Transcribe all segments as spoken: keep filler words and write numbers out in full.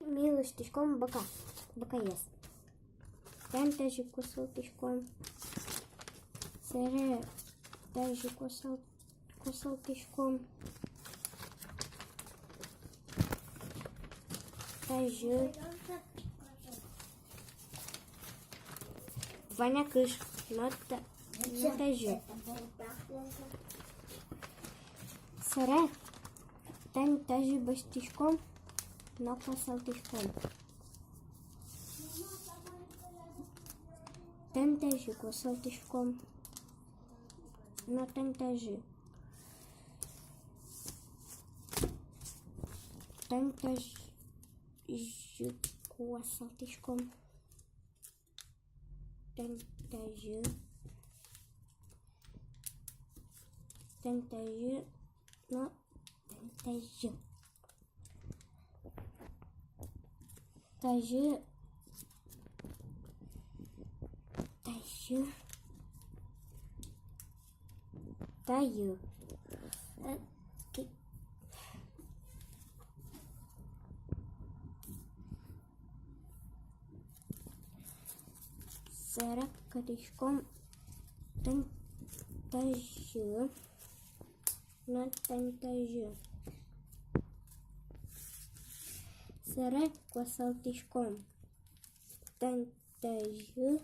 Ми лэсьтӥськом быка, быкаез. Тань тазьы куасалтӥськом. Сэре тазьы куасал-, куасалтӥськом. Тазьы. Вань-а кыш? Но та-, но тазьы. Сэре тань тазьы басьтӥськом но куасалтӥськом. Тань тазьы куасалтӥськом. Но тань тазьы. Тань тазьы куасалтӥськом. Тань тазьы. Тань тазьы. Но тань тазьы. Тазьы. Тазьы. Тазьы. Э, ки-, Сэре катӥськом тань тазьы. Но тань тазьы. Сэре куасалтӥськом тань тазьы.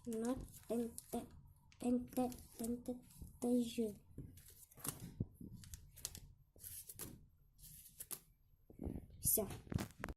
Но тань та-, тань та-, тань та-, тазьы. Всё.